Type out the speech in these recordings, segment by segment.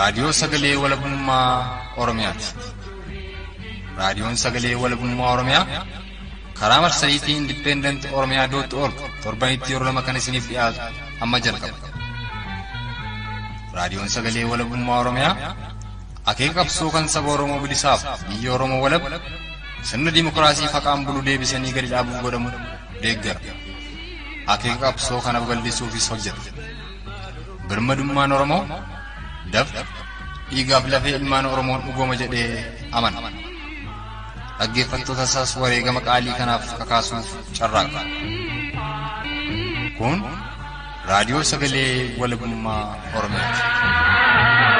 Raadiyoo Sagalee Walabummaa Oromiyaati. Raadiyoon Sagalee Walabummaa Oromiyaa karaa marsariitii Independent Oromiyaa dot org torbanitti yeroo lama kan isiniif dhiyaatu amma jalqaba. Raadiyoon Sagalee Walabummaa Oromiyaa akeeka qabsoo kan saba Oromoo bilisaaf biyya Oromoo walab sirna dimookiraasii faqaan bulu deebisanii gadi dhaabuuf godhamu deeggara. Akeeka qabsoo kana babal'isuufis hojjeta. Birmadummaan Oromoo dafqa dhiigaaf lafee ilmaan Oromoon dhugooma jedhee amana. Dhaggeeffattoota isaas wareegama qaalii kanaaf kakaasuuf carraaqa. Kun raadiyoo sagalee walabummaa Oromiyaati.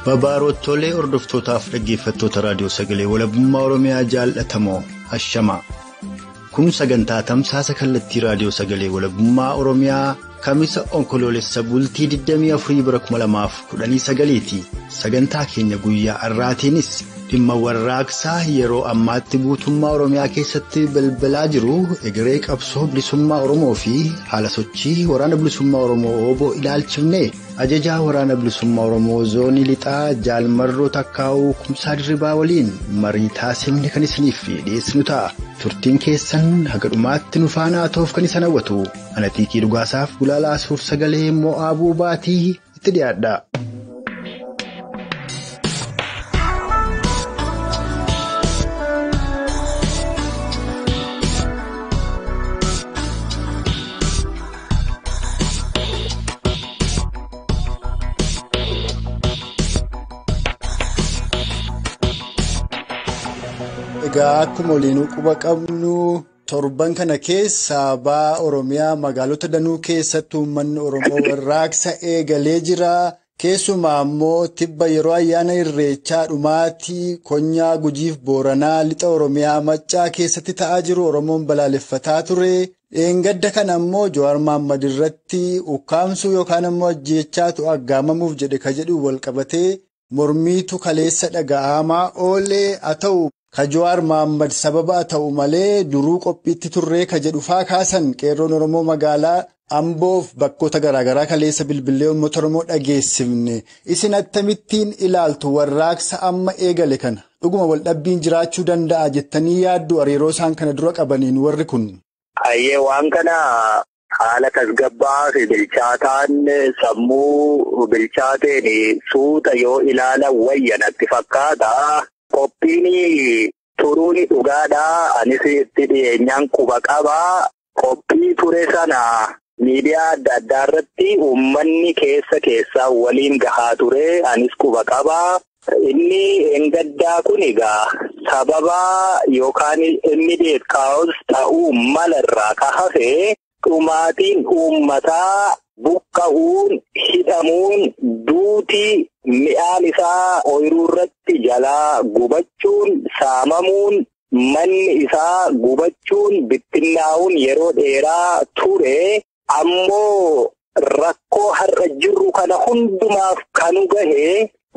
Babaarottolee hordoftootaaf dhaggeeffattoota raadiyoo sagalee walabummaa Oromiyaa jaallatamoo ashamaa. Kun sagantaa tamsaasa kallattii raadiyoo sagalee walabummaa Oromiyaa Kamisa Onkoloolessa bultii 24 bara 2019ti. Sagantaa keenya guyyaa har'aatiinis dhimma warraaqsaa yeroo ammaatti guutummaa Oromiyaa keessatti balbalaa jiru egeree qabsoo bilisummaa Oromoo fi haala sochii waraana bilisummaa Oromoo obbo ilaalchifne. Ajajaa waraana bilisummaa Oromoo zoonii lixaa Jaalmarroo Takkaa'uu Kumsaa Dirribaa waliin marii taasifne kan isiniif dhiyeessinu ta'a. Turtiin keessan haga dhumaatti nu faana ta'uuf kan isin hawwatu. Anatiikii Dhugaasaaf Gulaalaa Suur Sagalee Mo'aabuu Baatii itti dhiyaadha. Egaa akkuma waliinuu quba qabnu torban kana keessa ba'a Oromiyaa magaalota danuu keessatti uummanni Oromoo warraaqsa eegalee jira. Keessumaa immoo tibba yeroo ayyaana irreechaa dhumaatii Konyaa Gujiif Booranaa lixa Oromiyaa Maccaa keessatti ta'aa jiru Oromoon balaaleffataa ture. Dheengadda kana immoo Jawaar Mohaammed irratti ukkaamsuu yookaan immoo ajjeechaatu aggaamamuuf jedhe ka jedhu walqabatee mormiitu kaleessa dhaga'amaa oolee haa ta'u. Ka Jawaar Mohaammed sababa ta'u malee duruu qophiitti turree ka jedhu faa kaasan qeerroon Oromoo magaalaa Amboof bakkoota garaagaraa kaleessa bilbilee uummata Oromoo dhageessifne. Isin akkamittiin ilaaltu warraaqsa amma eegale kana? Dhuguma waldhabbiin jiraachuu danda'a jettanii yaaddu hariiroo isaan kana dura qabaniin warri kun? Ayyee waan kana haala tasgabbaa'aa fi bilchaataan sammuu bilchaateen suuta yoo ilaalan wayya natti fakkaata. Qophiin turuun dhugaadhaa. Anis itti dhiyeenyaan quba qabaa. Qophii ture sana miidiyaa adda addaa irratti uummanni keessa keessaa waliin gahaa ture. Anis quba qabaa. Inni engaddaa kun egaa sababa yookaan immediate cause ta'uu mala irraa ka hafe dhumaatiin uummataa buqqa'uun hidhamuun duutii mi'aan isaa ooyiruu irratti jalaa gubachuun saamamuun manni isaa gubachuun bittinnaa'uun yeroo dheeraa ture ammoo rakkoo har'a jirru kana hundumaaf kan gahe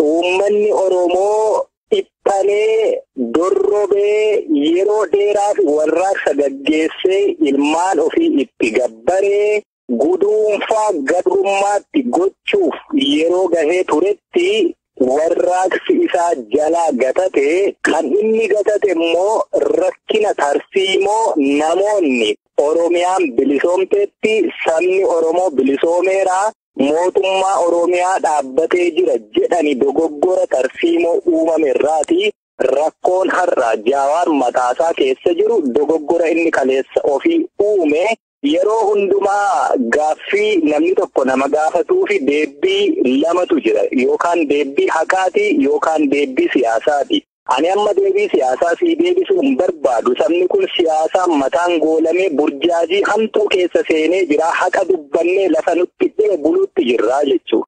uummanni Oromoo dhiphanee dorrobee yeroo dheeraaf warraaqsa gaggeessee ilmaan ofii itti gabbaree. Guduunfaa gadhummaatti gochuuf yeroo gahee turetti warraaqsi isaa jalaa gatate kan inni gatate immoo rakkina tarsiimoo namoonni Oromiyaan bilisoomteetti sabni Oromoo bilisoomeera mootummaa Oromiyaa dhaabbatee jira jedhani dogoggora tarsiimoo uumame irraati. Rakkoon har'a Jawaar mataasaa keessa jiru dogoggora inni kaleessa ofii uume. Yeroo hundumaa gaaffii namni tokko nama gaafatuu fi deebii lamatu jira. Yookaan deebii haqaati yookaan deebii siyaasaati. Ani amma deebii siyaasaa sii deebisuu hin barbaadu. Sabni kun siyaasaan mataan goolamee burjaajii hamtuu keessa seenee jira. Haqa dubbannee lafa nutti dhee buluutti jirra jechuudha.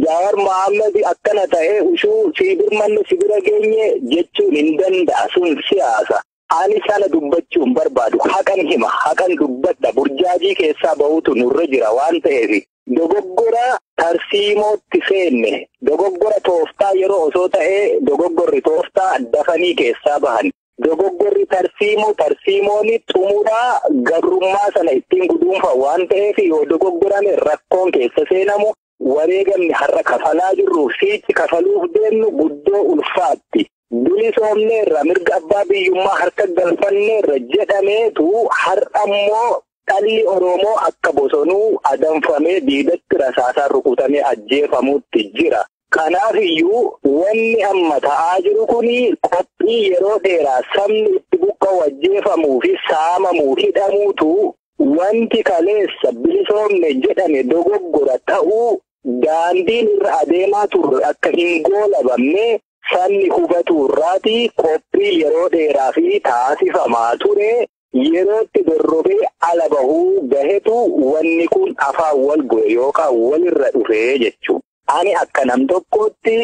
Jawaar Mohaammed akkana ta'ee ushuu sii birmanne si bira geenye jechuun hin danda'a sun siyaasa. Ani sana dubbachuu hin barbaadu. Haqan hima, haqan dubbadha. Burjaajii keessaa bahuutu nurra jira waan ta'eef Dogoggora tarsiimootti seenne, dogoggora tooftaa yeroo osoo ta'ee dogoggorri tooftaa dafanii keessaa bahan. Dogoggorri tarsiimoo tarsiimoon xumuraa gabrummaa sana ittiin guduunfa waan ta'eef yoo dogoggorame rakkoon keessa seenamu wareegamni har'a kafalaa jirru siichi kafaluuf deemnu guddoo ulfaatti. Bilisoomneerra mirga abbaa biyyummaa harka galfanneerra jedhameetu har'ammoo dhalli Oromoo akka bosonuu adamfamee diidatti rasaasaan rukutamee ajjeefamutti jira. Kanaaf iyyuu wanni amma ta'aa jiru kuni qophii yeroo dheeraa sabni itti buqqa'u ajjeefamuu fi saamamuu hidhamuutu wanti kaleessa bilisoomne jedhame dogoggora ta'uu daandiin irra adeemaa turre akka hin goolabamne sabni hubatu irraati qophii yeroo dheeraa fi taasifamaa ture. Yerootti dorrobee ala bahuu gahetu wanni kun afaan wal bu'e yookaan walirra dhufee jechuudha. Ani akka nam tokkootti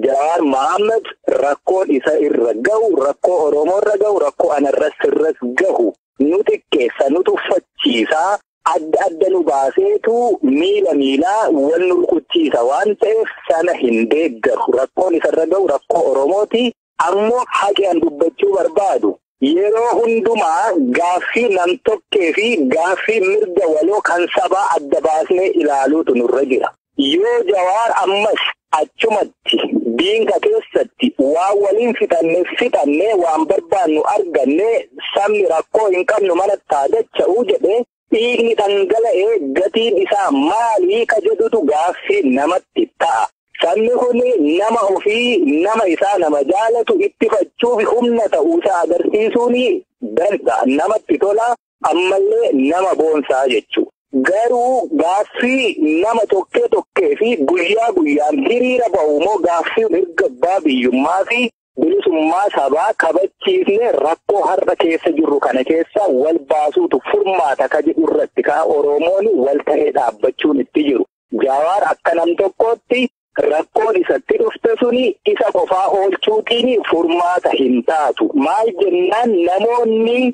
Jawaar Mohaammed rakkoon isa irra gahu, rakkoo Oromoo irra gahu, rakkoo anarras irras gahu nu xiqqeessa, nu tuffachiisaa, adda adda nu baaseetu miila miilaa wal nu rukuchiisa waan ta'eef sana hin deeggaru. Rakkoon isarra gahu rakkoo Oromooti. Ammoo haqi an dubbachuu barbaadu. Yeroo hundumaa gaaffii nam-tokkee fi gaaffii mirga waloo kan sabaa adda baasnee ilaaluutu nurra jira. Yoo Jawaar ammas achumatti diinqa keessatti waan waliin fixannee waan barbaannu arganne sabni rakkoo hin qabnu mana taadacha'uu jedhee dhiigni dhangala'ee gatiin isaa maalii ka jedhutu gaaffii namatti ta'a. Sabni kun nama ofii nama isaa nama jaalatu ittifachuuf humna ta'uusaa agarsiisuun dansa namatti tola ammallee nama boonsaa jechuudha. Garuu gaaffii nama tokkee tokkee fi guyyaa guyyaan hiriira ba'u immoo gaaffii mirga abbaa biyyummaa fi bilisummaa sabaa kabachiisne rakkoo har'a keessa jirru kana keessa wal baasuutu furmaata ka jedhu irratti ka Oromoon wal ta'ee dhaabbachuun itti jiru. Jawaar akka nam tokkootti rakkoon isatti dhufte suni isa qofaa oolchuutiin furmaata hin taatu. Maal jennaan namoonni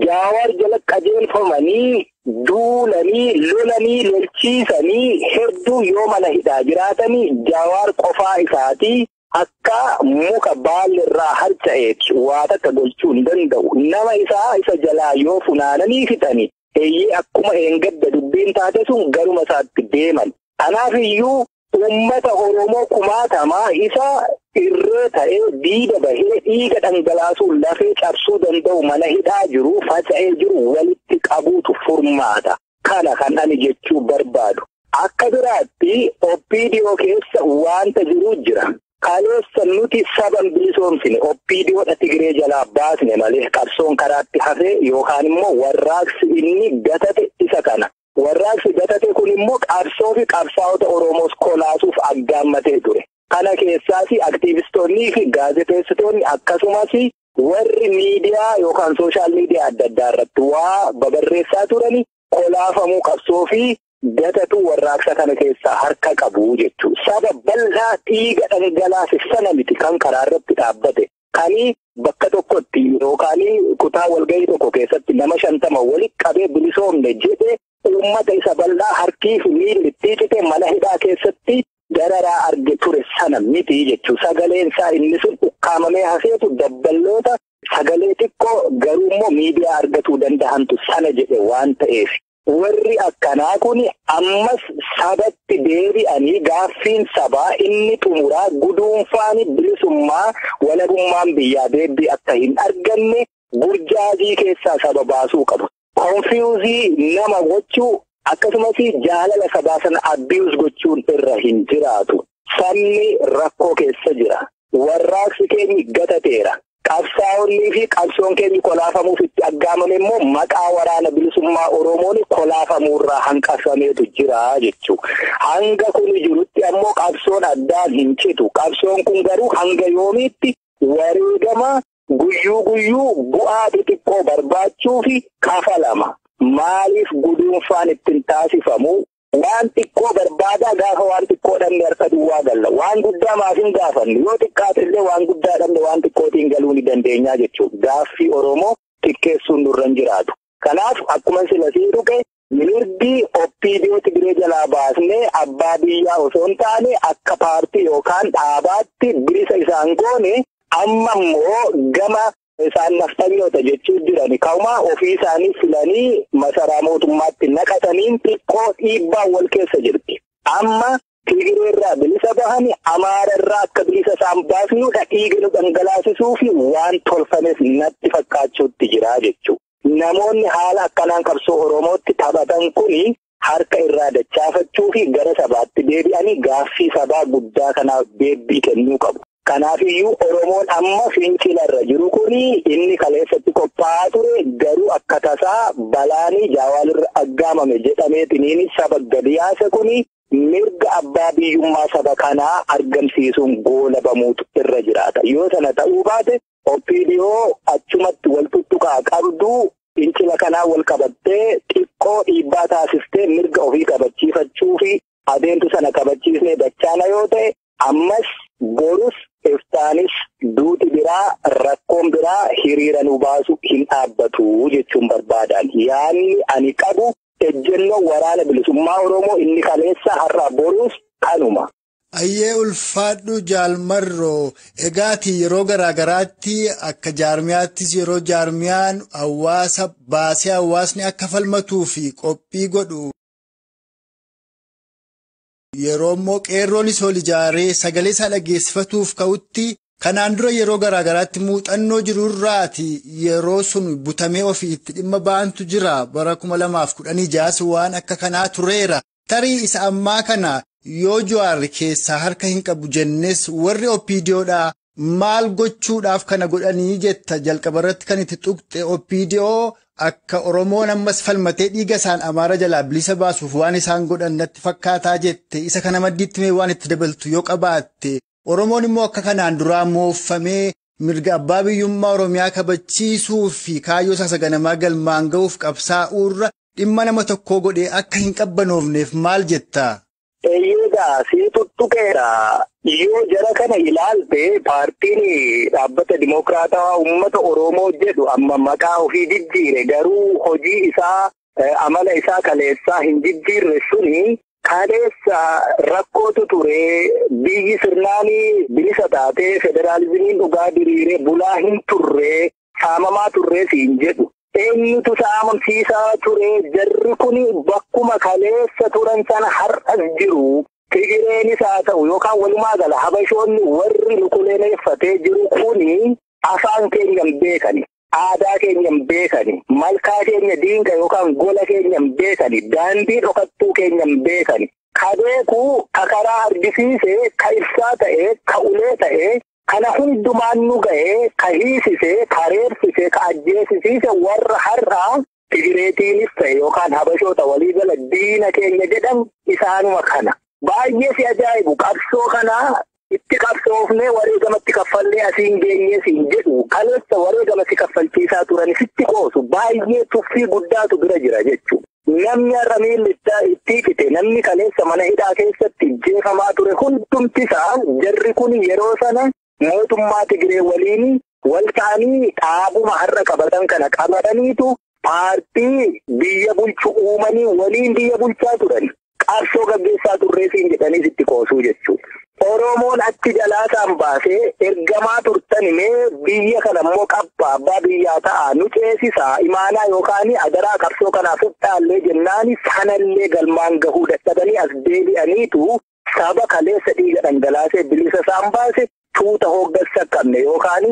Jawaar jala qajeelfamanii duulanii lolanii lolchiisanii hedduu yoo mana hidhaa jiraatanii Jawaar qofaa isaatii akka muka baalli irraa harca'eeti waa takka gochuu hin danda'u. Nama isaa isa jalaa yoo funaananii fixani eeyyee akkuma eengadda dubbiin taate sun garuma isaatti deeman. Kanaaf iyyuu uummata Oromoo kumaatamaa isa irree ta'ee diida bahee dhiiga dhangalaasuun lafee cabsuu danda'u mana hidhaa jiru faca'ee jiru walitti qabuutu furmaata. Kana kan ani jechuu barbaadu. Akka biraatti OPDO keessa wanta jiru jira. Kaleessa nuti saban bilisoomsine OPDOdha Tigree jalaa baasne malee qabsoon karaatti hafee yookaan immoo warraaqsi inni gatate isa kana. Warraaqsi gatate kun immoo qabsoo fi qabsaa'ota Oromoos kolaasuuf aggaammatee ture. Kana keessaas aktiivistoonnii fi gaazexeessitoonni akkasumas warri miidiyaa yookaan sooshaal miidiyaa adda addaa irratti waa babarreessaa turani kolaafamuu qabsoo fi gatatu warraaqsa kana keessaa harka qabu jechuudha. Saba bal'aa dhiiga dhangalaase sana miti kan karaa irratti dhaabbate. Kani bakka tokkotti yookaan kutaa walgahii tokko keessatti nama 50 walitti qabee bilisoomne jedhee uummata isa bal'aa harkii fi miilli itti cite mana hidhaa keessatti dararaa arge ture sana miti jechuudha. Sagaleen isaa inni sun ukkaamamee hafeetu dabballoota sagalee xiqqoo garuu immoo miidiyaa argatuu danda'antu sana jedhe waan ta'eef. Warri akkanaa kun ammas sabatti deebi'anii gaaffiin sabaa inni xumuraa guduunfaan bilisummaa walabummaan biyyaa deebii akka hin arganne burjaajii keessaa saba baasuu qabu. Konfiyuuzii nama gochuu akkasumas jaalala sabaa sana abiyuus gochuun irra hin jiraatu. Sabni rakkoo keessa jira. Warraaqsi keenya gatateera. Qabsaa'onnii fi qabsoon keenya kolaafamuuf itti aggaamame immoo maqaa waraana bilisummaa Oromoon kolaafamuurraa hanqafameetu jira jechuudha. Hanga kun jirutti ammoo qabsoon addaan hin citu. Qabsoon kun garuu hanga yoomiitti wareegama guyyuu guyyuu bu'aa xixiqqoo barbaachuu fi kafalama. Maaliif guduunfaan ittiin taasifamu? Waan xiqqoo barbaadaa gaafa waan xiqqoo dhabne harka duwwaa galla. Waan guddaa maaf hin gaafannu? Yoo xiqqaate illee waan guddaa dhabne waan xiqqootiin galuu ni dandeenyaa jechuudha. Gaaffii Oromoo xiqqeessuun nurra hin jiraatu. Kanaaf akkuma sila sii dhuge Mirgi OPDO Tigiree jalaa baasnee abbaa biyyaa osoo hin taane akka paartii yookaan dhaabaatti bilisa isaan goone amma immoo gama isaan naftanyoota jechuu jiran kauma ofii isaanii filanii masaraa mootummaatti naqataniin xiqqoo dhiibbaa wal keessa jirti. Amma Tigiree irraa bilisa bahani Amaara irraa akka bilisa isaan baasnudha dhiiga nu dhangalaasisuu fi waan tolfames natti fakkaachuutti jira jechuudha. Namoonni haala akkanaan qabsoo Oromootti taphatan kuni harka irraa dachaafachuu fi gara sabaatti deebi'anii gaaffii sabaa guddaa kanaaf deebii kennuu qabu. Kanaafiyyuu Oromoon amma fincila irra jiru kuni inni kaleessatti qophaa'aa ture garuu akka tasaa balaanii jaawaalirra aggaamame jedhameetiniin saba gadi yaase kuni mirga abbaa biyyummaa saba kanaa argamsiisuun goolabamuutu irra jiraata. Yoo sana ta'uu baate OPDO achumatti wal tuttuqaa qabdu fincila kanaa wal qabattee xiqqoo dhiibbaa taasistee mirga ofii kabachiifachuu fi adeemtu sana kabachiisnee dachaana yoo ta'e ammas borus iftaanis duuti biraa rakkoon biraa hiriira nu baasu hin dhaabbatu jechuun barbaadan. Yaanni ani qabu ejjennoo waraana bilisummaa Oromoo inni kaleessa har'a borus kanuma. Ayyee ulfaadhu jaalmarroo egaati yeroo garaagaraatti akka jaarmiyaattis yeroo jaarmiyaan hawaasa baasee hawaasni akka falmatuu fi qophii godhu yeroo immoo qeerroonis ol ijaaree sagalee isaa dhageessifatuuf ka'utti kanaan dura yeroo garaagaraatti muuxannoo jirurraati yeroo sun butamee ofii itti dhimma ba'antu jira bara 2016 waan akka kanaa tureera tarii isa ammaa kana. Yoo Jawaar keessaa harka hin qabu jennes warri OPDOdhaa maal gochuudhaaf kana godhanii jetta jalqaba irratti kan itti tuqxe OPDO akka Oromoon ammas falmatee dhiiga isaan Amaara jalaa bilisa baasuuf waan isaan godhan natti fakkaataa jette isa kana maddiitti mee waan itti dabaltu yoo qabaatte Oromoon immoo akka kanaan duraa mooffamee mirga abbaa biyyummaa Oromiyaa kabachiisuu fi kaayyoo isaa saganamaa galmaan ga'uuf qabsaa'uurra dhimma nama tokkoo godhee akka hin qabbanoofneef maal jetta? Eeyyee sii tuttuqeera. Yoo jara kana ilaalte paartiin dhaabbata Dimookiraatawaa Uummata Oromoo jedhu amma maqaa ofii jijjiire garuu hojii isaa amala isaa kaleessaa hin jijjiirre suni kaleessa rakkootu ture biyyi sirnaan bilisa taatee federaalizimiin dhugaa diriiree bulaa hin turre saamamaa turre siin jedhu. Eenyutu saamamsiisaa ture jarri kun bakkuma kaleessa turan sana har'as jiru. Tigireenis haa ta'u yookaan walumaa gala habashoonni warri nukuleeffatee jiru kuni afaan keenya hin beekani, aadaa keenya hin beekani, malkaa keenya diinqa yookaan gola keenya hin beekani, daandii dhokattuu keenya hin beekani. Ka beeku ka karaa argisiise, ka ibsaa ta'e, ka ulee ta'e. Kana hundumaan nu ga'ee ka hiisise, ka reebsise, ka ajjeesisiise warra har'aa Tigireetiinis ta'e yookaan habashoota waliigala diina keenya jedhan isaanuma kana. Baay'ee si ajaa'ibu qabsoo kana itti qabsoofnee wareegamatti kaffallee asiin geenyee siin jedhu kaleessa wareegama si kaffalchiisaa turan sitti qoosu baay'ee tuffii guddaatu bira jira jechuudha. Namni har'a miilli itti fite namni kaleessa mana hidhaa keessatti jeefamaa ture hundumti isaa jarri kun yeroo sana mootummaa Tigiree waliin wal ta'anii dhaabuma har'a qabatan kana qabataniitu paartii biyya bulchu uumanii waliin biyya bulchaa turan. Qabsoo gaggeessaa turreesiin jedhaniis itti qoosuu jechuudha. Oromoon achi jalaasaan baasee ergamaa turtan mee biyya kana immoo qabba abbaa biyyaa ta'a nu ceesisaa imaanaa yookaan adaraa qabsoo kanaaf fudhaallee jennaan sanallee galmaan gahuu dadhabanii as deebi'aniitu saba kaleessa dhiiga dhangalaasee bilisa isaan baase tuuta hooggansa qabne yookaan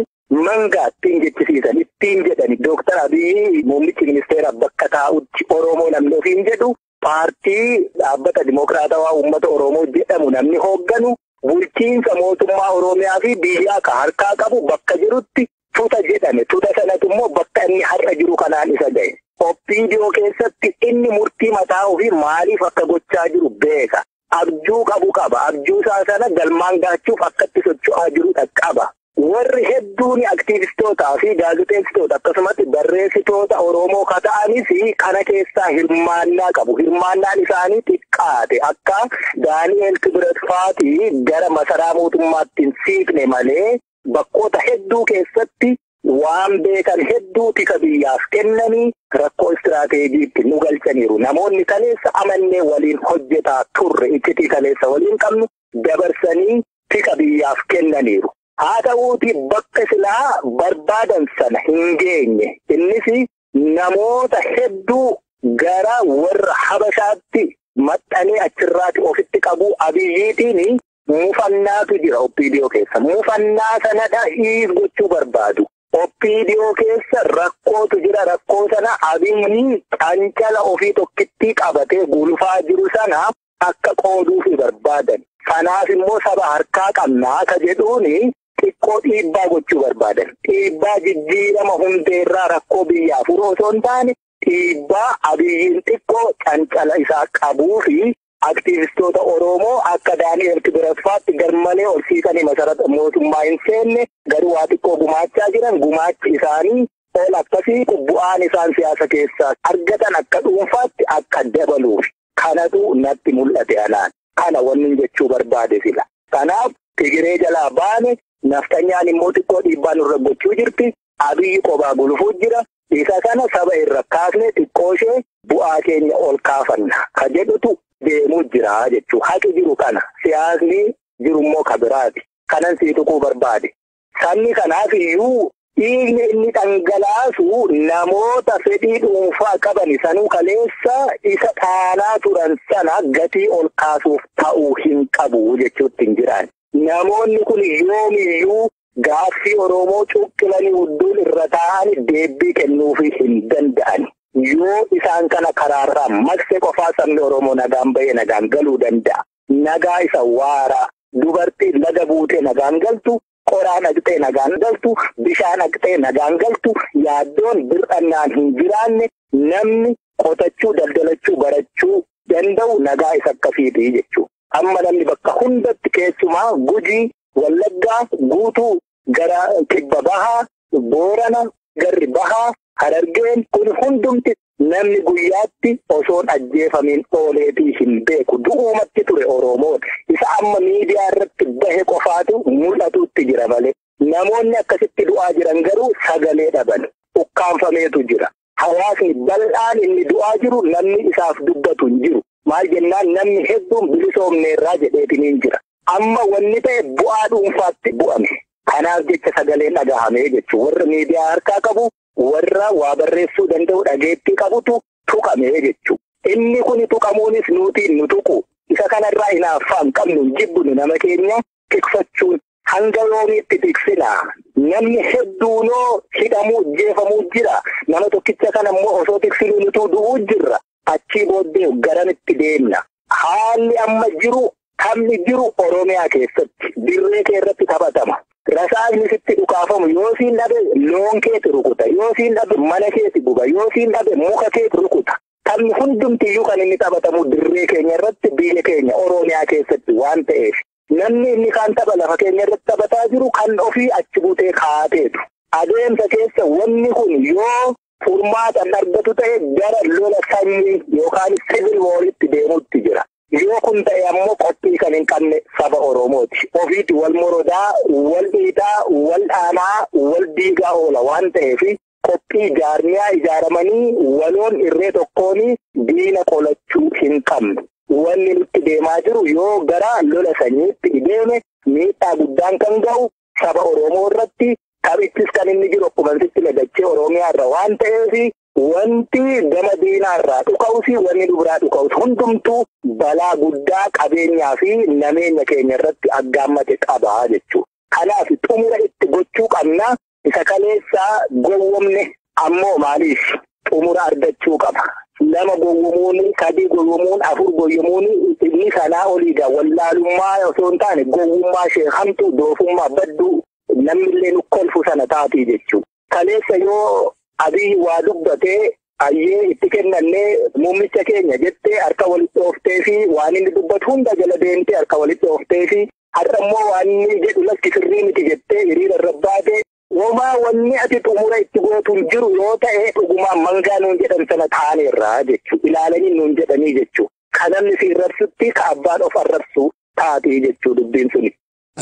mangaa ittiin jechisiisan ittiin jedhani Dooktar Abiyyi muummichi ministeera bakka taa'utti Oromoo namni ofiin jedhu paartii dhaabbata Dimookiraatawaa Uummata Oromoo jedhamu namni hoogganu bulchiinsa mootummaa Oromiyaa fi biyyaa ka harkaa qabu bakka jirutti tuuta jedhame tuuta sanatu immoo bakka inni har'a jiru kanaan isa ga'e. OPDO keessatti inni murtii mataa ofii maaliif akka gochaa jiru beeka. Abjuu qabu qaba. Abjuu isaa sana galmaan gaachuuf akkatti socho'aa jirudha qaba. Warri hedduun aktiivistootaa fi gaazexeessitoota akkasumas barreessitoota Oromoo ka ta'anis kana keessaa hirmaannaa qabu. Hirmaannaan isaanii xiqqaate akka Daani'eel Kibret fa'aatii gara masaraa mootummaatti hin siiqne malee bakkoota hedduu keessatti Waan beekan hedduu tika biyyaaf kennanii rakkoo istiraateejiitti nu galchaniiru. Namoonni kaleessa amannee waliin hojjetaa turre iccitii kaleessa waliin qabnu dabarsanii tika biyyaaf kennaniiru. Haa ta'uuti bakka silaa barbaadan sana hin geenye. Innis namoota hedduu gara warra Habashaatti maxxanee achirraati ofitti qabu Abiyyiitiin mufannaatu jira OPDO keessa. Mufannaa sanadha hiis gochuu barbaadu. OPDO keessa rakkootu jira. Rakkoo sana Abiyyi cancala ofii tokkittii qabatee gulufaa jiru sana akka qooduufi barbaadan. Kanaaf immoo saba harkaa qabnaa ka jedhuuni xiqqoo dhiibbaa gochuu barbaadan. Dhiibbaa jijjiirama hundeerraa rakkoo biyyaa furuu osoo hin taane dhiibbaa Abiyyiin xiqqoo cancala isaa qabuu fi aktiivistoota Oromoo akka Daani'el Kibiraffaatti garmalee ol siiqanii masarata mootummaa hin seenne garuu waa xiqqoo gumaachaa jiran gumaachi isaanii ol akkasii bu'aan isaan siyaasa keessaa argatan akka dhuunfaatti akka dabaluuf kanatu natti mul'ate anaan. Kana wanni jechuu barbaade sila. Kanaaf Tigiree jalaa baane naftanyaan immoo xiqqoo dhiibbaa nurra gochuu jirti. Abiyyi qobaa gulufuu jira. Isa kana saba irra kaasne xiqqoo ishee bu'aa keenya ol kaafanna. Ka jedhutu deemuu jira jechuudha. Haqi jiru kana. Siyaasni jiru immoo ka biraati. Kanan sii tuquu barbaade. Sabni kanaaf iyyuu dhiigni inni dhangalaasu namoota fedhii dhuunfaa qaban sanuu kaleessa isa dhaanaa turan sana gatii ol kaasuuf ta'uu hin qabu jechuutti hin jiraan. Namoonni kun yoomiyyuu gaaffii Oromoo cuqqilanii hudduun irra taa'anii deebii kennuufii hin danda'an. Yoo isaan kana karaarraa maqse qofaa sabni Oromoo nagaan bahee nagaan galuu danda'a. Nagaa isa waaraa dubartiin laga buutee nagaan galtu, qoraan haqxee nagaan galtu, bishaan haqxee nagaan galtu, yaaddoon bir'annaan hin jiraanne namni qotachuu, daldalachuu, barachuu danda'u nagaa isa akkasiiti jechuudha. Amma namni bakka hundatti keessumaa Gujii, Wallaggaa, Guutuu, gara Kibba Bahaa, Boorana, Garri Bahaa, Harargeen kun hundumti namni guyyaatti osoon ajjeefamiin ooleetii hin beeku. Du'uumatti ture Oromoon. Isa amma miidiyaa irratti bahe qofaatu mul'atuutti jira malee. Namoonni akkasitti du'aa jiran garuu sagalee dhaban. Ukkaanfameetu jira. Hawaasni bal'aan inni du'aa jiru namni isaaf dubbatu hin jiru. Maal jennaan namni hedduun bilisoomneerraa jedheetiniin jira. Amma wanni ta'e bu'aa dhuunfaatti bu'ame. Kanaaf jecha sagaleen dhagahamee jechuudha. Warra miidiyaa harkaa qabu, warra waa barreessuu danda'u dhageettii qabutu tuqamee jechuudha. Inni kun tuqamuunis nutiin nu tuqu. Isa kanarraa hinaaffaa hin qabnu, jibbinu nama keenya tikfachuun hanga yoomiitti tiksinaa. Namni hedduunoo hidhamuu, jeefamuu jira. Nama tokkicha kana immoo osoo tiksinuu nutuu du'uu jirra. Achii booddee garamitti deemna. Haalli amma jiru, taphni jiru Oromiyaa keessatti dirree kee irratti taphatama. Rasaasni sitti dhukaafamu yoo siin dhabe loon keeti rukuta, yoo siin dhabe mana keeti guba, yoo siin dhabe muka keeti rukuta. Taphni hundumtiyyuu kan inni taphatamu dirree keenya irratti biyya keenya Oromiyaa keessatti waan ta'eef namni inni kaan tapha lafa keenya irratti taphataa jiru kan ofii achi buutee kaateetu. Adeemsa keessa wanni kun yoo furmaata argatu ta'e gara lola sanyii yookaan civil warritti deemuutti jira. Yoo kun ta'e ammoo qophii kan hin qabne saba Oromooti. Ofiitti wal morodaa, wal dhiitaa, wal dhaanaa, wal diigaa oola waan ta'eef qophii jaarmiyaa ijaaramanii waloon irree tokkoon diina qolachuu hin qabnu. Wanni nutti deemaa jiru yoo gara lola sanyiitti deeme miidhaa guddaan kan ga'u saba Oromoo irratti taphittis kan inni jiru akkuma sitti dachee Oromiyaa irra waan ta'eef wanti gama diinaa irraa dhuka'usi wanni dubiraa dhuka'us hundumtuu balaa guddaa qabeenyaa fi nameenya keenya irratti aggaammate qaba jechuudha. Kanaaf xumura itti gochuu qabna. Isa kaleessaa gowwomne ammoo maaliif xumura argachuu qaba. Lama gowwomuun, sadii gowwomuun, afur gowwomuun inni sanaa oliidha. Wallaalummaa osoo hin taane gowwummaa ishee hamtuu doofummaa badduu namni nu kolfu sana taatii jechuudha. Kaleessa yoo Abiyyi waa dubbatee ayyee itti kennannee muummicha keenya jettee harka walitti dhooftee fi waan inni dubbatu hunda jala deemtee harka walitti dhooftee fi har'a immoo waan inni jedhu lakki sirrii miti jettee hiriira irra baatee womaa wanni ati xumura itti gootu hin jiru yoo ta'e dhugumaan mangaa nuun jedhan sana taaneerraa jechuudha. Ilaalanii nuun jedhanii jechuudha. Kan namni si arrabsutti ka abbaan of arrabsu taatee jechuudha dubbiin suni.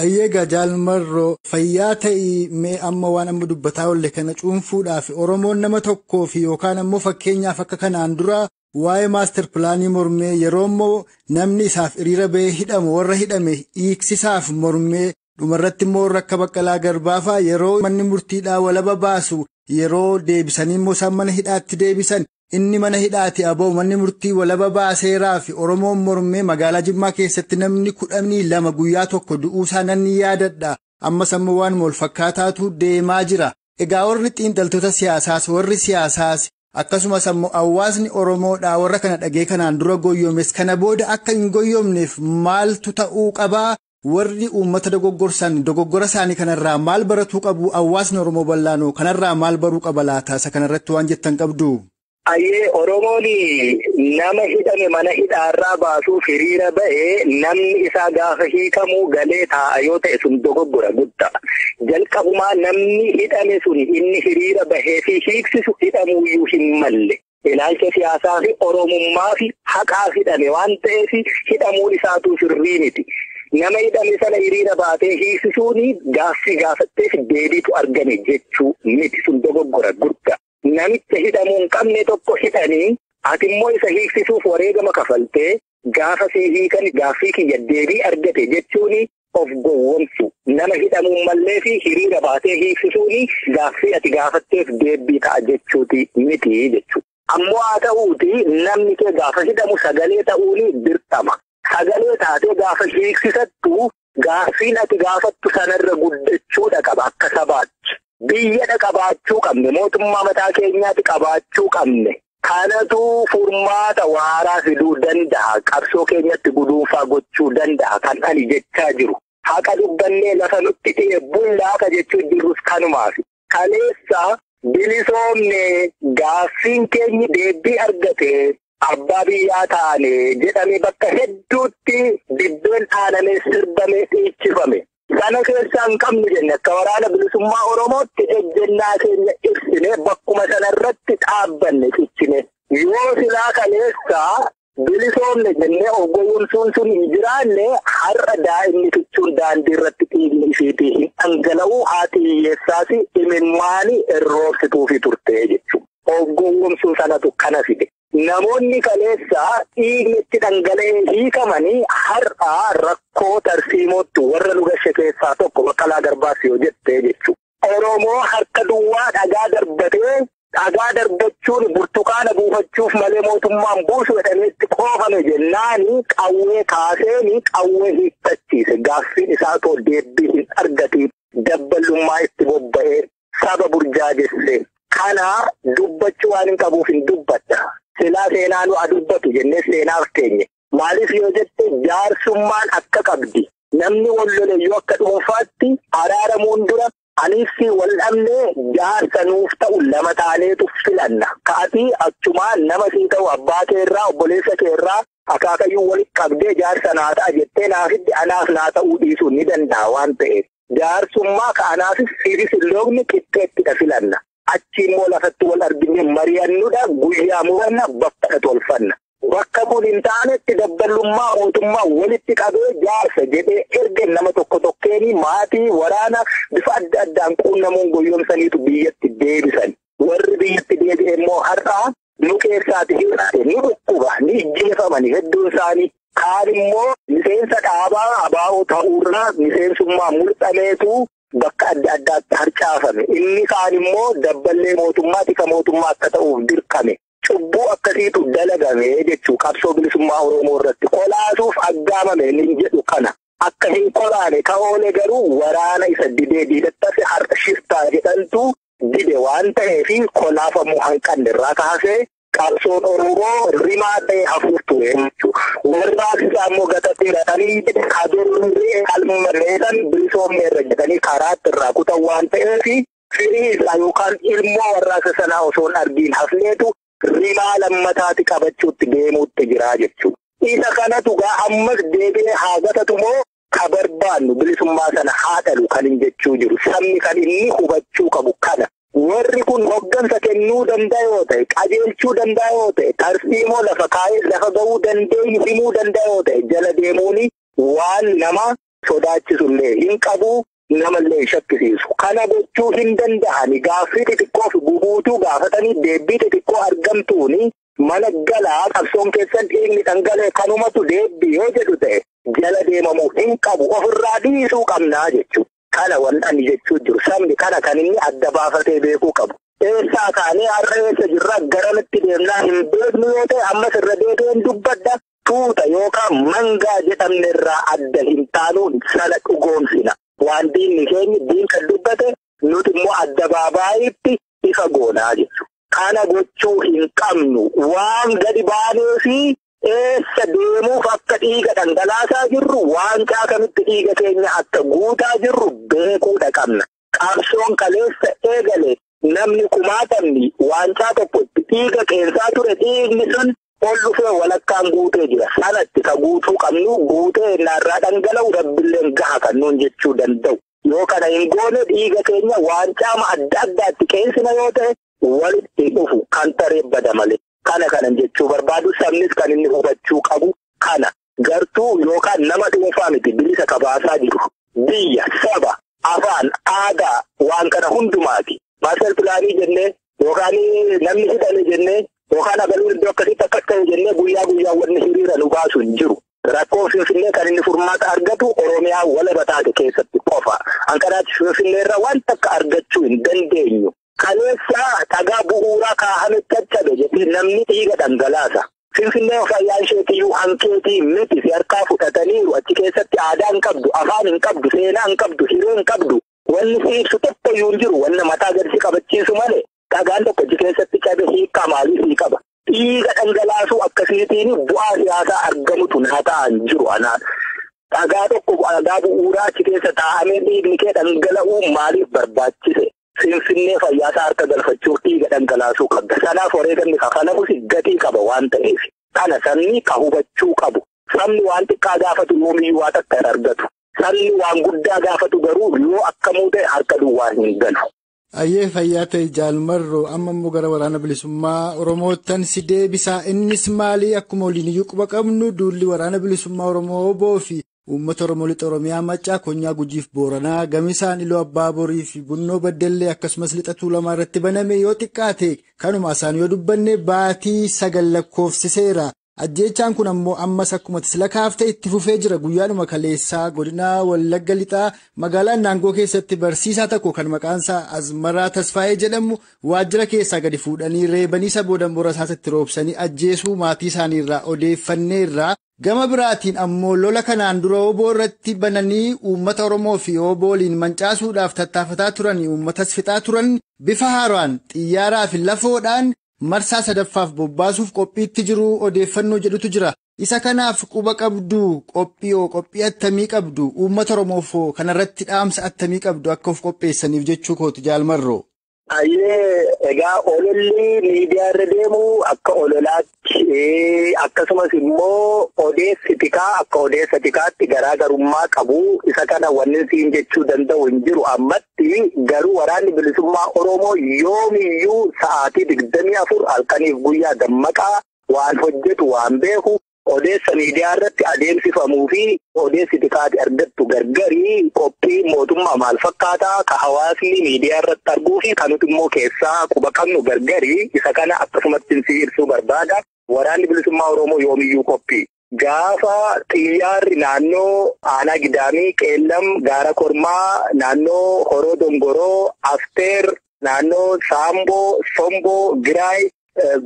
Ayyeegaa Jaalmarroo fayyaa ta'ii mee amma waan amma dubbataa oolle kana cuunfuudhaaf Oromoon nama tokkoo fi yookaan ammoo fakkeenyaaf akka kanaan dura waa'ee maaster pilaanii mormee yeroo immoo namni isaaf hiriira ba'ee hidhamu warra hidhame hiiksisaaf mormee dhumarratti immoo warra akka Baqqalaa Garbaafaa yeroo manni murtiidhaa walaba baasu yeroo deebisanii immoo isaan mana hidhaatti deebisan inni mana hidhaati aboo manni murtii walaba baaseeraa fi Oromoon mormee magaalaa Jimmaa keessatti namni 12 guyyaa tokko du'uusaa nan yaadadha. Ammas ammoo waan wal fakkaataatu deemaa jira. Egaa warri xiinxaltoota siyaasaas warri siyaasaas akkasumas ammoo hawaasni Oromoodhaa warra kana dhagee kanaan dura goyyoomes kana booda akka hin goyyoomneef maaltu ta'uu qabaa? Warri uummata dogoggorsan dogoggora isaanii kanarraa maal baratuu qabu? Hawaasni Oromoo bal'aanoo kanarraa maal baruu qaba laata? Isa kanarratti waan jettan qabdu. Ayyee Oromoon nama hidhame mana hidhaarraa baasuuf hiriira ba'ee namni isaa gaafa hiikamuu galee taa'a yoo ta'e sun dogoggora guddaa. Jalqabumaa namni hidhame sun inni hiriira bahee fi hiiksisu hidhamuuyyuu hin malle. Ilaalcha siyaasaa fi Oromummaa fi haqaaf hidhame waan ta'eef hidhamuun isaatuu sirrii miti. Nama hidhame sana hiriira baatee hiiksisuun gaaffii gaafatteef deebiitu argame jechuu miti sun dogoggora guddaa. Namicha hidhamuu hin qabne tokko hidhanii ati immoo isa hiiksisuuf wareegama kafaltee gaafa sii hiikan gaaffii kiyya deebii argate jechuun of gowwomsu. Nama hidhamuu mallee fi hiriira baatee hiiksisuun gaaffii ati gaafatteef deebii ta'a jechuuti miti jechuudha. Ammoo haa ta'uuti namni kee gaafa hidhamu sagalee ta'uun dirqama. Sagalee taatee gaafa hiiksisattu gaaffiin ati gaafattu sanarra guddachuudha qaba akka sabaatti. Biyya qabaachuu qabne mootummaa mataa keenyaatti qabaachuu qabne kanatu furmaata waaraa fiduu danda'a qabsoo keenyatti guduunfaa gochuu danda'a kan ani jechaa jiru haqa dubbannee lafa nutti dhi'e bullaaka jechuu jirrus kanumaaf kaleessa bilisoomne gaaffiin keenyi deebii argate abbaa biyyaa taane jedhame bakka hedduutti dibbeen dhaanamee sirbamee dhiichifame. Sana keessaa hin qabnu jenne akka waraana bilisummaa Oromootti ejjennaa keenya ibsine bakkuma sanarratti dhaabbanne cichine. Yoo silaa kaleessaa bilisoomne jennee of gowwomsuun sun hin jiraanne har'a daa'imni fichuun daandii irratti dhiigni isheetii hin dhangala'uu haati hiyyeessaas imimmaanii irroobsituufi turte jechuudha. Of gowwomsuu sanatu kana fide. Namoonni kaleessaa dhiigni itti dhangala'ee hiikamanii har'a rakkoo tarsiimootti warra nu gashe keessaa tokko Baqqalaa Garbaas yoo jettee jechuudha. Oromoo harka duwwaa dhagaa darbatee dhagaa darbachuun burtukaana buufachuuf malee mootummaan buusu jedhameetti qoofame jennaani qawwee kaaseeni qawwee hiikkachiise. Gaaffiin isaa too deebii hin argatiin dabballummaa itti bobba'ee saba burjaajesse. Kana dubbachuu waan hin qabuuf hin dubbadha. Silaa seenaa nu dubbatu jennee seenaaf teenye. Maaliif yoo jette jaarsummaan akka qabdi. Namni wal lole yoo akka dhuunfaatti araaramuun dura anis wal dhabnee jaarsa nuuf ta'u lama taaneetu filanna. Ka'atii achumaan nama sii ta'u abbaa keerraa obboleessa keerraa akaakayyuu walitti qabdee jaarsa naa ta'a jettee naafitti anaaf naa ta'uu dhiisuu ni danda'a waan ta'eef. Jaarsummaa ka'anaafis siifis hin loogni qixxeettidha filanna. Achi immoo lafatti wal argine mari'annudha guyyaa muranna bakka tolfanna. Bakka kun hin taanetti dabballummaa mootummaa walitti qabee jaarsa jedhee erga nama tokko tokkeeni maatii waraana bifa adda addaan quunnamuun goyyomsaniitu biyyatti deebisan. Warri biyyatti deebi'e immoo har'aa nu keessaati hir'ate ni dhukkuba ni ijjeefamani hedduun isaanii. Kaan immoo miseensa dhaabaa abaa'oo ta'uurraa miseensummaa mul'ameetu bakka adda addaatti harcaafame. Inni kaan immoo dabballee mootummaa tika mootummaa akka ta'uuf dirqame. Cubbuu akkasiitu dalagame jechuu qabsoo bilisummaa Oromoo irratti qolaasuuf aggaamame inni jedhu kana. Akka hin qolaane ka'oole garuu waraana isa didee diidattase har'a shiftaa jedhantu dide waan ta'eef kolaafamuu hanqanne irraa kaasee qabsoon Oromoo rimaa ta'e hafuuf ture jechuudha. Warraaqsi isaa immoo gatateeratanii kadurree qalmarreessan bilisoomneerra jedhanii karaatti irraa kutan waan ta'eef firii isaa yookaan ilmoo warraaqsa sanaa osoo hin argiin hafneetu rimaa lammataati qabachuutti deemuutti jira jechuudha. Isa kanatu gaa ammas deebi'ee haa gatatu moo ka barbaannu bilisummaa sana haa dhalu kan hin jechuu jiru. Sabni kan inni hubachuu qabu kana. Warri kun hoggansa kennuu danda'a yoo ta'e, qajeelchuu danda'a yoo ta'e, tarsiimoo lafa kaa'ee lafa ga'uu dandeenyu himuu danda'a yoo ta'e, jala deemuun waan nama Sodaachisullee hin qabu. Namallee shakkisiisu. Kana gochuu hin danda'ani. Gaaffii xixiqqoo fi gubuutuu gaafatanii deebii xixiqqoo argamtuuni mana galaa qabsoon keessan dhiigni dhangala'e kanumatu deebii yoo jedhu ta'e jala deemamuu hin qabu. Ofirraa dhiisuu qabnaa jechuudha. Kana waan ani jechuu jiru. Sabni kana kan inni adda baafatee beekuu qabu. Eessaa kaanee har'a eessa jirra garamitti deemnaa hin beeknu yoo ta'e ammas irra deebi'een dubbadha. Tuuta yookaan mangaa jedhamne irraa adda hin taanuun sana dhugoomsina. Waan diinni keenya diinka dubbate nuti immoo adda baabaayitti ifa goonaa jechuudha. Kana gochuu hin qabnu. Waan gadi baanee fi eessa deemuuf akka dhiiga dhangalaasaa jirru waan caakamitti dhiiga keenya akka guutaa jirru beekuudha qabna. Qabsoon kaleessa eegale namni kumaatamni waancaa tokkotti dhiiga qeensaa ture dhiigni sun ol dhufee walakkaan guutee jira. Sanatti ka guutuu qabnu guutee innaarraa dhangala'u rabbilleen gaha kan nuun jechuu danda'u. Yoo kana hin goone dhiiga keenya waancaama adda addaatti qeensina yoo ta'e walitti dhufu kan taree bada malee. Kana kanan jechuu barbaadu sabnis kan inni hubachuu qabu kana gartuu yookaan nama dhuunfaa miti bilisa kabaasaa jiru. Biyya, saba, afaan, aadaa waan kana hundumaati. Maastar pilaanii jennee yookaan namni hidhame jennee yookaan agaluu iddoo akkasitti akkas ta'e jennee guyyaa guyyaa wanni hiriira nu baasu hin jiru. Rakkoo Finfinnee kan inni furmaata argatu Oromiyaa walaba taate keessatti qofa. Ankaraatti Finfinnee irraa wanta akka argachuu hin dandeenyu. Kaleessa dhagaa bu'uuraa kaa'ame caccabe jedhee namni dhiiga dhangalaasa. Finfinnee fayyaan isheetiyyuu hankeetii miti si harkaa fudhataniiru. Achi keessatti aadaa hin qabdu, afaan hin qabdu, seenaa hin qabdu, hiree hin qabdu. Wanni si ibsu tokkoyyuu hin jiru. Wanni mataa gadi si qabachiisu malee dhagaan tokko achi keessatti cabe hiikaa maalii sii qaba. Dhiiga dhangalaasuu akkasiitiin bu'aa siyaasaa argamutu naa ta'an jiru anaan. Dhagaa tokko dhagaa bu'uuraa achi keessa taa'amee dhiigni kee dhangala'uu maaliif barbaachise? Finfinnee fayyaasaa harka galfachuuf dhiiga dhangalaasuu qabda. Sanaaf wareegamni kafalamus gatii qaba waan ta'eef. Kana sabni ka hubachuu qabu. Sabni waan xiqqaa gaafatu yoomiyyuu waa takka hin argatu. Sabni waan guddaa gaafatu garuu yoo akkamuu ta'e harka duwwaa hin galu. Ayyee fayyaa ta'e Jaalmarroo amma immoo gara waraana bilisummaa Oromoottan si deebisaa. Innis maalii akkuma waliin quba qabnu duulli waraana bilisummaa Oromoo oboo fi uummata Oromoo lixa Oromiyaa Maccaa Konyaa Gujiif Booranaa Gamisaan Iluu Abbaa Borii fi Bunnoo Baddellee akkasumas lixa Tuulamaa irratti baname yoo xiqqaate kanuma isaan yoo dubbanne baatii 9 lakkoofsiseera. Ajjeechaan kun ammoo ammas akkuma tisla kaaftee itti fufee jira. Guyyaanuma kaleessaa godina Wallagga Lixaa magaalaa Naangoo keessatti barsiisaa tokko kan maqaan isaa Azmaraa Tasfaayee jedhamu waajjira keessaa gadi fuudhanii reebanii isa booda murasaatti roobsanii ajjeesuu maatii isaaniirraa odeeffanneerra. Gama biraatiin ammoo lola kanaan dura oboo irratti bananii uummata Oromoo fi obooliin mancaasuudhaaf tattaafataa turan uummatas fixaa turan bifa haaraan xiyyaaraa fi lafoodhaan marsaa sadaffaaf bobbaasuuf qophiitti jiru odeeffannoo jedhutu jira. Isa kanaaf quba qabdu qophii attamii qabdu uummata Oromoof kanarratti dhaamsa attamii qabdu akka of qopheessaniif jechuu kooti Jaalmarroo. Ayyee egaa ololli miidiyaa irra deemu akka ololaatti akkasumas immoo odeessi tikaa akka odeessa tikaatti garaagarummaa qabu. Isa kana wanni siin jechuu danda'u hin jiru ammatti garuu waraanni bilisummaa Oromoo yoomiyyuu sa'aatii 24 halkaniif guyyaa dammaqaa waan hojjetu waan beeku odeessa miidiyaa irratti adeemsifamuu fi odeessi tikaatti argattu gargarii qophii mootummaa maal fakkaataa ka hawaasni miidiyaa irratti arguu fi kan nuti immoo keessaa quba qabnu gargarii isa kana akkasumatti si ibsuu barbaada. Waraanni bilisummaa Oromoo yoomiyyuu qophii. Gaafa xiyyaarri naannoo Aanaa Gidaamii, Qeellam, Gaara Kormaa, naannoo Horoo Dongoroo, Afteer, naannoo Saamboo, Somboo, Giraay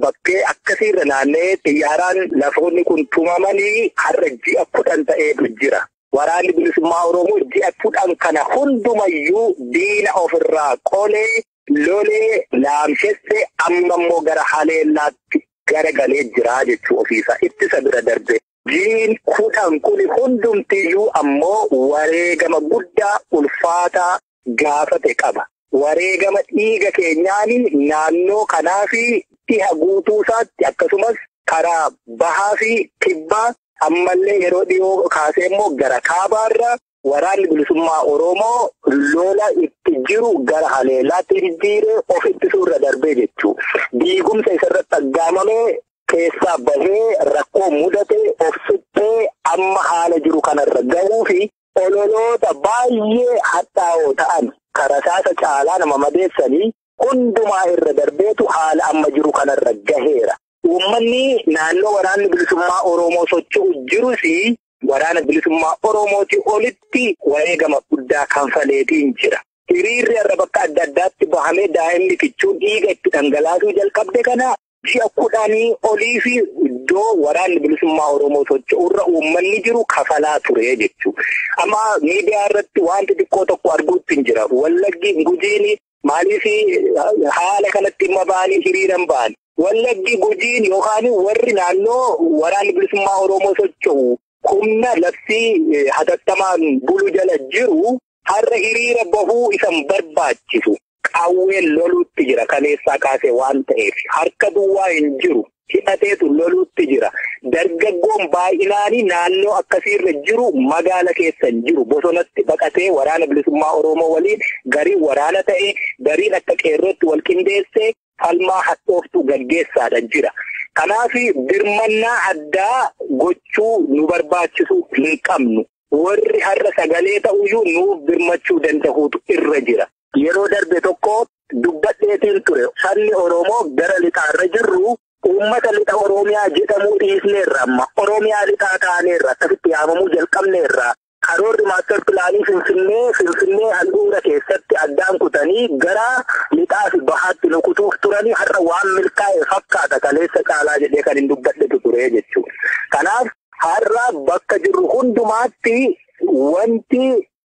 bakkee akkasiirra naannee xiyyaaraan lafoonni kun tumamanii har'a ji'a 10 ta'eetu jira. Waraanni bilisummaa Oromoo ji'a 10 kana hundumayyuu diina ofirraa qolee lolee laamshesse amma immoo gara haleellaatti garagalee jira jechuu ofiisaa ittisa bira darbe. Jiin 10 kun hundumtiyyuu ammoo wareegama guddaa ulfaataa gaafate qaba. Wareegama dhiiga keenyaaniin naannoo kanaa fi dhiha guutuu isaatti akkasumas karaa bahaa fi kibbaa ammallee yeroo dhiyoo kaasee immoo gara kaabaarra waraanni bilisummaa Oromoo lola itti jiru gara haleellaatti jijjiiree of ittisuurra darbee jechuu. Diigumsa isarratti aggaamamee keessaa bahee rakkoo mudate of suphee amma haala jiru kanarra gahuu fi Ololoota baay'ee hadhaa'oo ta'an karasaasa caalaa nama madeessanii hundumaa irra darbeetu haala amma jiru kanarra gaheera. Uummanni naannoo waraanni bilisummaa Oromoo socho'u jirus waraana bilisummaa Oromootii olitti wareegama guddaa kanfaleetiin jira. Hiriirri irra bakka adda addaatti bahamee daa'imni kichuun dhiiga itti dhangalaasuu jalqabde kana ji'a 10 olii fi iddoo waraanni bilisummaa Oromoo socho'urra uummanni jiru kafalaa ture jechuudha. Amma miidiyaa irratti wanti xiqqoo tokko arguutti hin jira. Wallaggi Gujiin maaliif haala kanatti dhimma ba'anii hiriiran ba'an? Wallaggi Gujiin yookaan warri naannoo waraanni bilisummaa Oromoo socho'u humna labsii hatattamaan bulu jala jiru har'a hiriira bahuu isan barbaachisu. Qawween loluutti jira kaleessaa kaasee waan ta'eef harka duwwaa hin jiru hidhateetu loluutti jira. Dargaggoon baay'inaanii naannoo akkasiirra jiru magaala keessa hin jiru bosonatti baqatee waraana bilisummaa Oromoo waliin gariin waraana ta'e gariin akka qeerrootti wal qindeessee falmaa hadhooftuu gaggeessaadha jira. Kanaaf birmannaa addaa gochuu nu barbaachisu hin qabnu. Warri har'a sagalee ta'uyyuu nuuf birmachuu danda'uutu irra jira. Yeroo darbe tokko dubbadheetiin ture. Sabni Oromoo gara lixaarra jirru uummata lixa Oromiyaa jedhamuu dhiisneerra amma. Oromiyaa lixaa taaneerra akkasitti yaamamuu jalqabneerra. Karoorri maastar pilaanii Finfinnee handhuura keessatti addaan kutanii gara lixaa fi bahaatti nu kutuuf turanii har'a waan milkaa'e fakkaata kaleessa caalaa jedhee kan hin dubbadhetu ture jechuudha. Kanaaf har'a bakka jirru hundumaatti wanti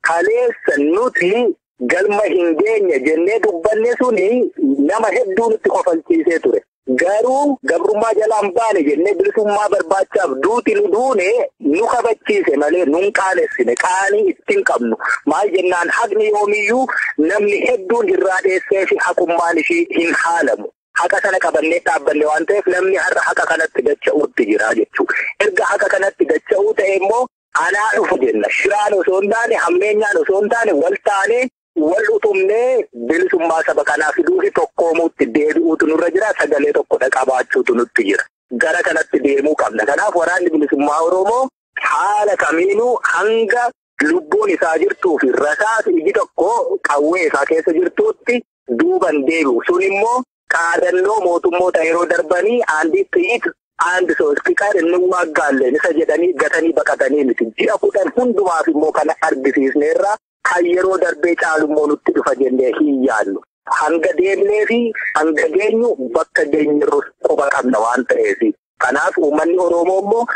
kaleessa nuti galma hin geenye jennee dubbanne suni nama hedduu nutti kofalchiisee ture. Garuu gabrummaa jalaan baane jennee bilisummaa barbaachaaf duuti nu duune nu kabachiise malee nun qaalessine qaanii ittiin qabnu. Maal jennaan haqni yoomiyyuu namni hedduun irraa dheessee fi haqummaan ishii hin haalamu. Haqa sana qabannee dhaabbanne waan ta'eef namni har'a haqa kanatti dacha'uutti jira jechuudha. Erga haqa kanatti dacha'uu ta'e immoo anaa dhufu jenna. Shiraan osoo hin taane, hammeenyaan osoo hin taane, wal taanee wal utumnee bilisummaa saba kanaa fiduu fi tokkoomuutti deebi'uutu nurra jira. Sagalee tokkodha qabaachuutu nutti jira. Gara kanatti deemuu qabna. Kanaaf waraanni bilisummaa Oromoo haala kamiinuu hanga lubbuun isaa jirtuu fi rasaas iji tokko qawwee isaa keessa jirtuutti duuban deebi'u. Sun immoo qaadannoo mootummoota yeroo darbanii aandii xiit aandi soostiqaan inni waaggaalleen isa jedhanii gatanii baqatanii miti. Ji'a 10 hundumaaf immoo kana argisiisneerra. Kan yeroo darbee caalummoo nutti dhufa jennee hin yaadnu. Hanga deemnee fi hanga geenyu bakka geenyerru quba qabna waan ta'eef. Kanaaf uummanni Oromoo immoo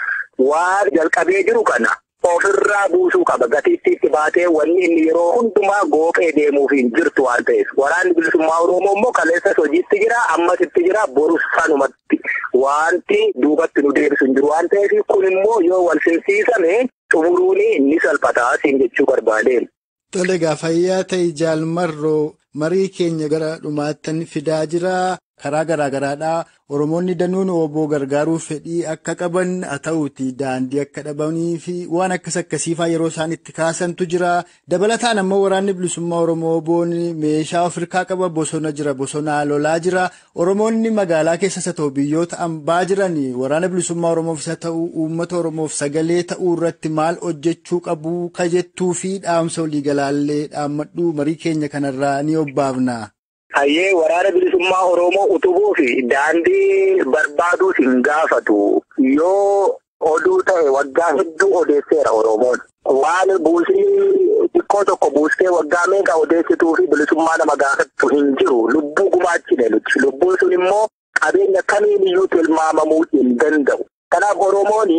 waan jalqabee jiru kana ofirraa buusuu qaba. Gatiittii itti baatee wanni inni yeroo hundumaa gooqee deemuuf hin jirtu waan ta'eef. Waraanni bilisummaa Oromoo immoo kaleessas hojiitti jira, ammas itti jira, borus sanumatti. Wanti duubatti nu deebisu hin jiru waan ta'eef kun immoo yoo wal simsiisame xumuruun ni salphata siin jechuu barbaadeen. Tole egaa fayyaa ta'e Jaalmarroo marii keenya gara dhumaattan fidaa jira. Karaa garaa garaadhaa Oromoonni danuun obbo gargaaruu fedhii akka qaban haa ta'uuti daandii akka dhabanii fi waan akkas akkasiifaa yeroo isaan itti kaasantu jira. Dabalataan ammoo waraanni bilisummaa Oromoo boon meeshaa Afrikaa qaba bosona jira bosonaa lolaa jira. Oromoonni magaalaa keessas haa ta'u biyyoota ambaa jiran waraana bilisummaa Oromoof isa ta'u uummata Oromoof sagalee ta'uu irratti maal hojjechuu qabu kajettuu fi dhaamsa waliigalaallee dhaammadhu marii keenya kanarraa ni obbaafna. Hayyee waraana bilisummaa Oromoo utubuu fi daandii barbaaduus hin gaafatu. Yoo oduu ta'e waggaa hedduu odeesseera Oromoon. Waan buusii xiqqoo tokko buustee waggaa meeqa odeessituu fi bilisummaa nama gaafattu hin jiru. Lubbuu gumaachine nuti. Lubbuun sun immoo qabeenya kamiiniyyuu tilmaamamuu hin danda'u. Kanaaf Oromoon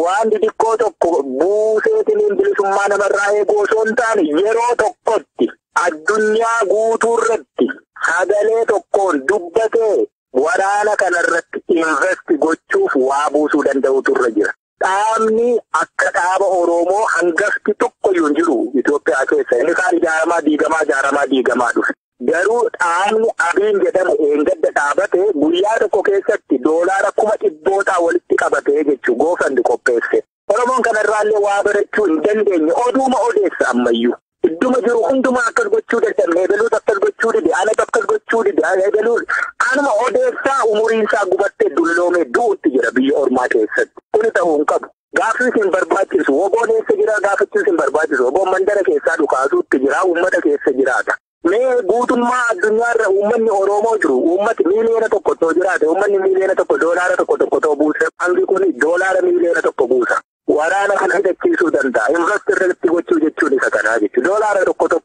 waan xixiqqoo tokko buuseetiin bilisummaa namarraa eeguu osoo hin taane yeroo tokkotti addunyaa guutuurratti sagalee tokkoon dubbatee waraana kanarratti invest gochuuf waa buusuu danda'utu irra jira. Dhaabni akka dhaaba Oromoo hangafti tokkoyyuu hin jiru Itoophiyaa keessa. Inni kaan ijaaramaa diigamaa ijaaramaa diigamaa dhufe. Garuu dhaabni Abiin jedhamu eengadda dhaabate guyyaa tokko keessatti $100,000 walitti qabatee jechuu goofandi qopheesse. Oromoon kanarraallee waa barachuu hin dandeenye oduuma odeessa ammayyuu. Idduma jiru hundumaa akkas gochuu dadhabne, ebeluus akkas gochuu dide, anatu akkas gochuu dide, ebeluus kanuma odeessaa umuriin isaa gubattee dulloomee du'utti jira biyya ormaa keessatti. Kuni ta'uu hin qabu. Gaaffiin hin barbaachisu. Woboon eessa jira gaafachuus hin barbaachisu. Woboon mandara keessaa dhukaasuutti jira, uummata keessa jiraata. Mee guutummaa addunyaarra uummanni Oromoo jiru, uummati miiliyoona 1 too jiraate, uummanni miiliyoona 1 doolaara 1 too buuse, hangi kun doolaara miiliyoona 1 buusa. Waraana kana hidhachiisuu danda'a. Invest irratti gochuu jechuun isa kanaa jechuudha. Doolaara 1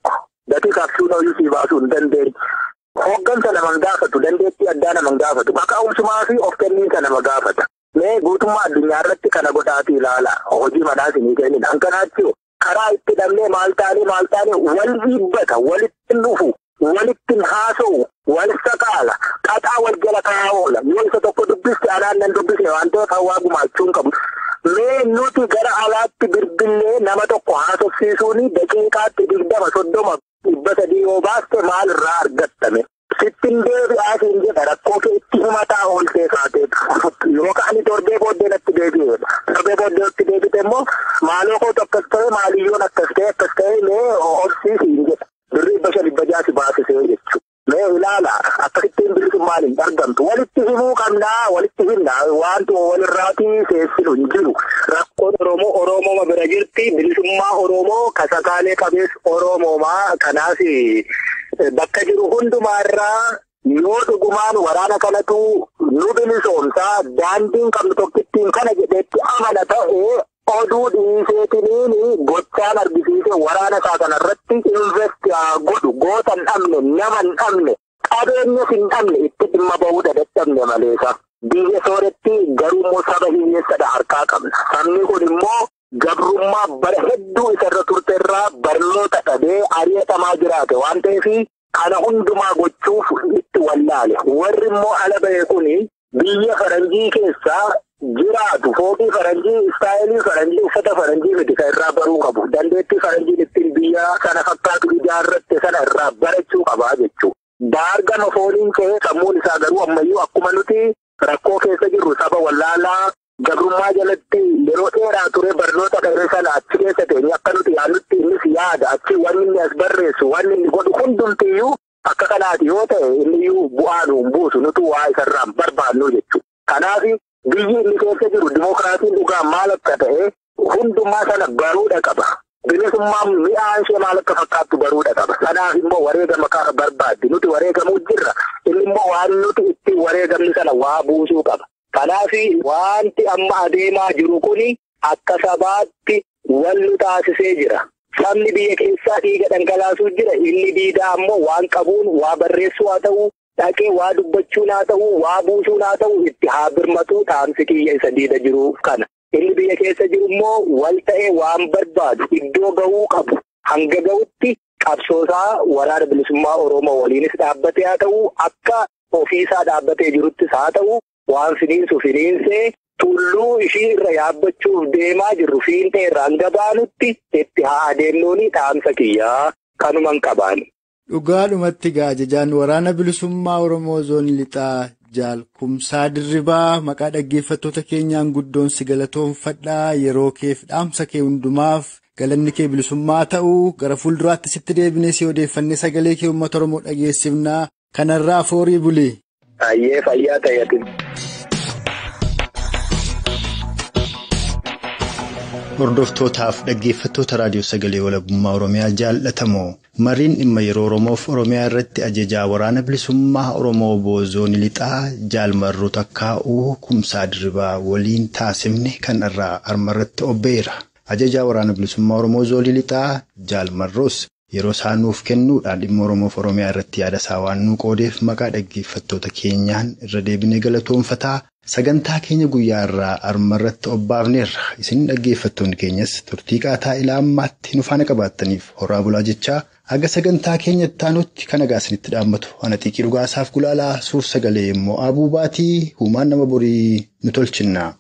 gatii kaabsuun hojii sii baasuu hin dandeenye. Hooggansa nama gaafatu, dandeettii addaa nama gaafatu, maqaa fi of kenniinsa nama gaafata. Mee guutummaa addunyaa irratti kana godhaati ilaala. Hojii manaas ni kennina. Hankanaatti karaa itti dhabnee maal taane wal dhiibbata, walitti dhufu, walitti haasa'u, wal sakaala, qaxaa wal jala kaa'aa oola. Yoo isa tokko dubbiste anaan nan dubbisne waan ta'eef hawaa gumaachuun qabu. Mee nuti gara alaatti bilbillee nama tokko haasofsiisuun daqiiqaatti 20, 30, 300 yoo baaste maal irraa argattame? Sittin deebi'aa siin jedha rakkoo kee itti himataa ooltee kaateetu. Yookaan torbee booddee natti deebi'eedha. Torbee booddee natti deebite immoo maaloo kootu akkas ta'e maaliyyoon akkas ta'e mee obsiisiin jedha. Birrii 500 600 baasisee jechuudha. Mee ilaala akkasittiin bilisummaan hin argamtu. Walitti himuu qabnaa, walitti himna wanti walirraatii seessinu hin jiru. Rakkoon Oromoo Oromooma bira jirti. Bilisummaa Oromoo kasakaalee qabees Oromoomaa kanaaf bakka jiru hundumaarraa yoo dhugumaan waraana kanatu nu bilisoomsaa daandiin qabnu tokkittiin kana jedhetti amana ta'ee oduu dhiiseetiniin gochaan argisiise waraana isaa kanarratti invest godhu goota hin dhabne, nama hin dhabne, qabeenyas hin dhabne itti dhimma bahuu dadhabne maleessa. Biyya sooretti garuu immoo saba hiyyeessadha harkaa qabna. Sabni kun immoo gabrummaa bara hedduu isarra turte irraa barnoota dhabee ari'atamaa jiraate waan ta'eef kana hundumaa gochuuf itti wallaale. Warri immoo ala ba'e kuni biyya faranjii keessaa jiraatu fooqii faranjii, istaayilii faranjii, uffata faranjii miti kan irraa baruu qabu. Dandeettii faranjiin ittiin biyya sana fakkaatu ijaarratte sana irraa barachuu qabaa jechuudha. Baargama fooniin ka'ee sammuun isaa garuu ammayyuu akkuma nuti rakkoo keessa jirru saba wallaalaa gabrummaa jalatti yeroo dheeraa ture barnoota dhabee sana achi keessa teenye akka nuti yaadnutti innis yaada achi wanni inni as barreessu wanni inni godhu hundumtiyyuu akka kanaati yoo ta'e inniyyuu bu'aa nuun buusu nutu waa isarraa barbaannu jechuudha. Kanaaf biyyi inni keessa jiru dimookiraasiin dhugaa maal akka ta'e hundumaa sana baruudha qaba. Bilisummaan mi'aan ishee maal akka fakkaattu baruudha qaba. Kanaaf immoo wareegama barbaaddi. Nuti wareegamuu jirra. Inni immoo waan nuti ittiin wareegamni sana waa buusuu qaba. Kanaaf wanti amma adeemaa jiru kuni akka sabaatti wal nu taasisee jira. Sabni biyya keessaa dhiiga dhangalaasuu jira. Inni diidaa ammoo waan qabuun waa barreessuu haa ta'u, dhaqee waa dubbachuun haa ta'u, waa buusuun haa ta'u itti haa birmatu dhaamsi kiyya isa diida jiru kana. Inni biyya keessa jiru immoo wal ta'ee waan barbaadu iddoo ga'uu qabu. Hanga ga'utti qabsoosaa waraana bilisummaa Oromoo waliinis dhaabbatee haa ta'u, akka ofiisaa dhaabbatee jiruttis haa ta'u, waan finiinsu finiinsee tulluu ishii irra yaabbachuuf deemaa jirru fiintee irraa hanga baanutti itti haa adeemnuuni dhaamsa kiyyaa kanuman qabaani. Dhugaadhumatti ajajaan waraana bilisummaa Oromoo zoonii lixaa Jaal Kumsaa Dirribaa maqaa dhaggeeffattoota keenyaan guddoon si galatoonfadhaa. Yeroo keef dhaamsa kee hundumaaf galanni kee bilisummaa ta'uu gara fuulduraatti sitti deebinee si odeeffannee sagalee kee uummata Oromoo dhageessifnaa. Kanarraa foorii buli. Ayyee fayyaa ta'eetu. Hordoftootaaf dhaggeeffattoota raadiyoo sagalee walabummaa Oromiyaa jaallatamoo mariin dhimma yeroo Oromoof Oromiyaa irratti ajajaa waraana bilisummaa Oromoo zoonii lixaa Jaal Marroo Takkaa'uu Kumsaa Dirribaa waliin taasifne kan irraa armarratti obbeera. Ajajaa waraana bilisummaa Oromoo zoonii lixaa Jaal Marroos yeroo isaan nuuf kennuudhaan dhimma Oromoof Oromiyaa irratti yaada isaa waan nuu qoodeef maqaa dhaggeeffattoota keenyaan irra deebinee galatoonfataa. Sagantaa keenya guyyaa irraa armarratti obbaafneerra. Isin dhaggeeffattoonni keenyas turtii qaataa ilaa ammaatti nu faana qabaattaniif horaa bulaa jechaa haga sagantaa keenya itti kan nagaa isinitti dhaammatu. Ana xiiqii dhugaasaaf gulaalaa suur sagalee immoo abuubaatii huumaan nama borii nu tolchinna.